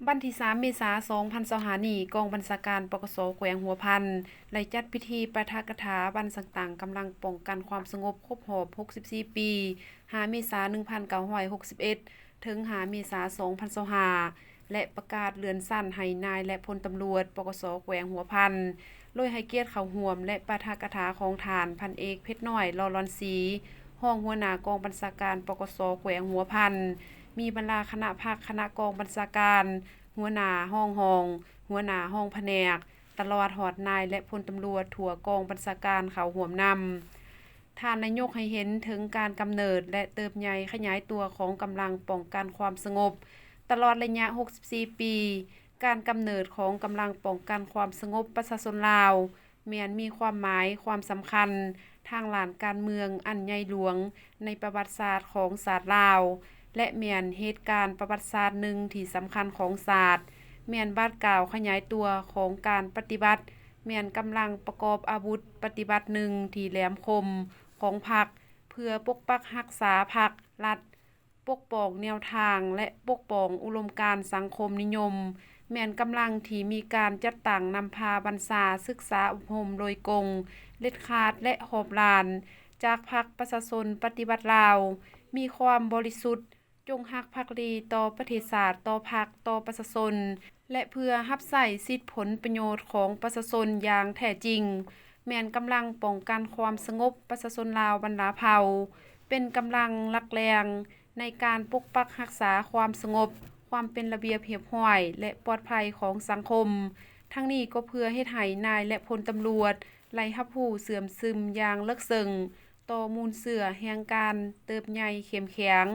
ວັນທີສາມ ເມສາ ສອງພັນຊາວຫ້ານີ້, ກອງບັນຊາການ ປກສ ແຂວງຫົວພັນ ໄດ້ຈັດພິທີປາຖະກະຖາວັນສ້າງຕັ້ງກຳລັງປ້ອງກັນຄວາມສະຫງົບຄົບຮອບຫົກສິບສີ່ປີ ຫ້າ ເມສາ ໜຶ່ງພັນເກົ້າຮ້ອຍຫົກສິບເອັດ ເຖິງ ຫ້າ ເມສາ ສອງພັນຊາວຫ້າ ແລະ ປະກາດເລື່ອນຊັ້ນໃຫ້ນາຍ ແລະ ພົນຕຳຫຼວດ ປກສ ແຂວງຫົວພັນ ໂດຍໃຫ້ກຽດເຂົ້າຮ່ວມ ແລະ ປາຖະກະຖາຂອງທ່ານ ພັນເອກ ເພັດນ້ອຍ ຫຼໍ່ຫຼອນສີ ຮອງຫົວໜ້າກອງບັນຊາການ ປກສ ແຂວງຫົວພັນ, ມີບັນດາຄະນະພັກ, ຄະນະກອງບັນຊາການ, ຫົວໜ້າຫ້ອງຫ້ອງ, ຫົວໜ້າຫ້ອງພະແນກ, ຕະຫຼອດຮອດນາຍ ແລະ ພົນຕຳຫຼວດທົ່ວກອງບັນຊາການເຂົ້າຮ່ວມນຳ. ທ່ານໄດ້ຍົກໃຫ້ເຫັນເຖິງການກຳເນີດ ແລະ ເຕີບໃຫຍ່ຂະຫຍາຍຕົວຂອງກຳລັງປ້ອງກັນຄວາມສະຫງົບຕະຫຼອດໄລຍະຫົກສິບສີ່ປີ. ການກຳເນີດຂອງກຳລັງປ້ອງກັນຄວາມສະຫງົບປະຊາຊົນລາວ ແມ່ນມີຄວາມໝາຍຄວາມສຳຄັນທາງດ້ານການເມືອງອັນໃຫຍ່ຫຼວງໃນປະຫວັດສາດຂອງຊາດລາວ ແລະ ແມ່ນເຫດການປະຫວັດສາດໜຶ່ງທີ່ສຳຄັນຂອງຊາດ, ແມ່ນບາດກ້າວຂະຫຍາຍຕົວຂອງການປະຕິວັດ, ແມ່ນກຳລັງປະກອບອາວຸດປະຕິວັດໜຶ່ງທີ່ແຫຼມຄົມຂອງພັກ ເພື່ອປົກປັກຮັກສາພັກລັດ, ປົກປ້ອງແນວທາງ ແລະ ປົກປ້ອງອຸດົມການສັງຄົມນິຍົມ, ແມ່ນກຳລັງທີ່ມີການຈັດຕັ້ງນຳພາບັນຊາ, ສຶກສາອົບຮົມໂດຍກົງ, ເດັດຂາດ ແລະ ຮອບດ້ານ ຈາກພັກປະຊາຊົນປະຕິວັດລາວ, ມີຄວາມບໍລິສຸດ, ຈົງຮັກພັກດີຕໍ່ປະເທດຊາດ, ຕໍ່ພັກ, ຕໍ່ປະຊາຊົນ ແລະ ເພື່ອຮັບໃຊ້ສິດຜົນປະໂຫຍດຂອງປະຊາຊົນຢ່າງແທ້ຈິງ, ແມ່ນກຳລັງປ້ອງກັນຄວາມສະຫງົບປະຊາຊົນລາວບັນດາເຜົ່າ, ເປັນກຳລັງຫຼັກແຫຼ່ງໃນການປົກປັກຮັກສາຄວາມສະຫງົບ, ຄວາມເປັນລະບຽບຮຽບຮ້ອຍ ແລະ ປອດໄພຂອງສັງຄົມ. ທັງນີ້ກໍເພື່ອເຮັດໃຫ້ນາຍ ແລະ ພົນຕຳຫຼວດໄດ້ຮັບຮູ້ເຊື່ອມຊຶມຢ່າງເລິກເຊິ່ງ ຕໍ່ມູນເຊື້ອແຫ່ງການເຕີບໃຫຍ່ເຂັ້ມແຂງ,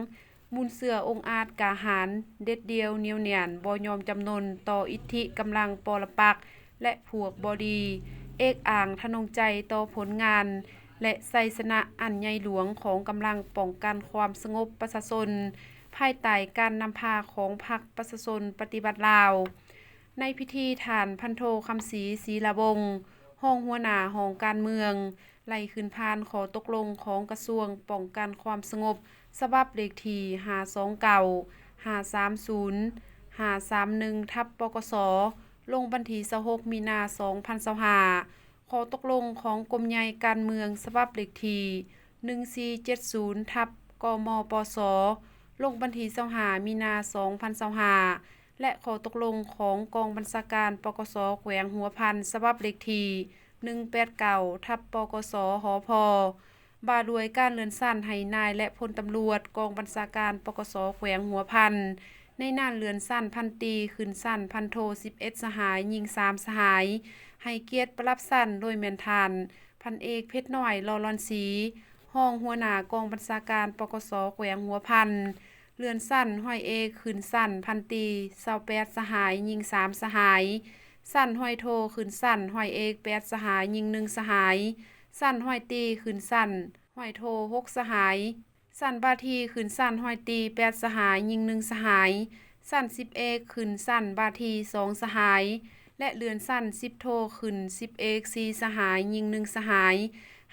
ມູນເຊື້ອອົງອາດກ້າຫານ, ເດັດດ່ຽວ, ໜຽວແໜ້ນ, ບໍ່ຍອມຈຳນົນຕໍ່ອິດທິກຳລັງປໍລະປັກ ແລະ ພວກບໍ່ດີ, ເອກອ້າງທະນົງໃຈຕໍ່ຜົນງານ ແລະ ໄຊຊະນະອັນໃຫຍ່ຫຼວງຂອງກຳລັງປ້ອງກັນຄວາມສະຫງົບປະຊາຊົນ ພາຍໃຕ້ການນຳພາຂອງພັກປະຊາຊົນປະຕິວັດລາວ. ໃນພິທີ, ທ່ານ ພັນໂທ ຄຳສີ ສີລາວົງ ຮອງຫົວໜ້າຫ້ອງການເມືອງ ໄລ່ຂຶ້ນຜ່ານຂໍ້ຕົກລົງຂອງກະຊວງປ້ອງກັນຄວາມສະຫງົບ ສະບັບເລກທີ ຫ້າສອງເກົ້າ, ຫ້າສາມສູນ, ຫ້າສາມໜຶ່ງ ທັບ ປກສ, ລົງວັນທີ ຊາວຫົກ ມີນາ ສອງພັນຊາວຫ້າ, ຂໍ້ຕົກລົງຂອງກົມໃຫຍ່ການເມືອງ ສະບັບເລກທີ ໜຶ່ງສີ່ເຈັດສູນ ທັບ ກມປສ, ລົງວັນທີ ຊາວຫ້າ ມີນາ ສອງພັນຊາວຫ້າ ແລະ ຂໍ້ຕົກລົງຂອງກອງບັນຊາການ ປກສ ແຂວງຫົວພັນ ສະບັບເລກທີ ໜຶ່ງແປດເກົ້າ ທັບ ປກສ ຫພ ວ່າດ້ວຍການເລື່ອນຊັ້ນໃຫ້ນາຍ ແລະ ພົນຕຳຫຼວດ ກອງບັນຊາການ ປກສ ແຂວງຫົວພັນ. ໃນນັ້ນເລື່ອນຊັ້ນພັນຕີຂຶ້ນຊັ້ນພັນໂທ ສິບເອັດສະຫາຍ, ຍິງສາມສະຫາຍ, ໃຫ້ກຽດປະດັບຊັ້ນໂດຍແມ່ນທ່ານ ພັນເອກ ເພັດນ້ອຍ ຫຼໍ່ຫຼອນສີ ຮອງຫົວໜ້າກອງບັນຊາການ ປກສ ແຂວງຫົວພັນ. ເລື່ອນຊັ້ນຮ້ອຍເອກຂຶ້ນຊັ້ນພັນຕີ ຊາວແປດສະຫາຍ, ຍິງສາມສະຫາຍ, ຊັ້ນຮ້ອຍໂທຂຶ້ນຊັ້ນຮ້ອຍເອກ ແປດສະຫາຍ, ຍິງໜຶ່ງສະຫາຍ, ຊັ້ນຮ້ອຍຕີຂຶ້ນຊັ້ນຮ້ອຍໂທ ຫົກສະຫາຍ, ຊັ້ນບາທີຂຶ້ນຊັ້ນຮ້ອຍຕີ ແປດສະຫາຍ, ຍິງໜຶ່ງສະຫາຍ, ຊັ້ນສິບເອກຂຶ້ນຊັ້ນບາທີ ສອງສະຫາຍ ແລະ ເລື່ອນຊັ້ນສິບໂທຂຶ້ນສິບເອກ ສີ່ສະຫາຍ, ຍິງໜຶ່ງສະຫາຍ,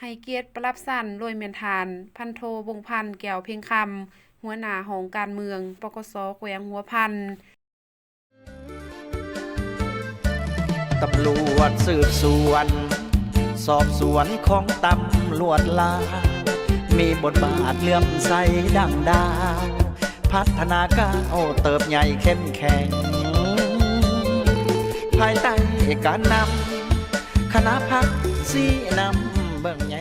ໃຫ້ກຽດປະດັບຊັ້ນໂດຍແມ່ນທ່ານ ພັນໂທ ວົງພັນ ແກ້ວເພັງຄຳ ຫົວໜ້າຫ້ອງການເມືອງ ປກສ ແຂວງຫົວພັນ. ຕຳຫຼວດສືບສວນ ສອບສວນຂອງຕຳຫຼວດລາວ ມີບົດບາດເຫຼື້ອມໃສດັ່ງດາວ ພັດທະນາກ້າວເຕີບໃຫຍ່ເຂັ້ມແຂງ ພາຍໃຕ້ການນຳຄະນະພັກຊີ້ນຳເບິ່ງແຍ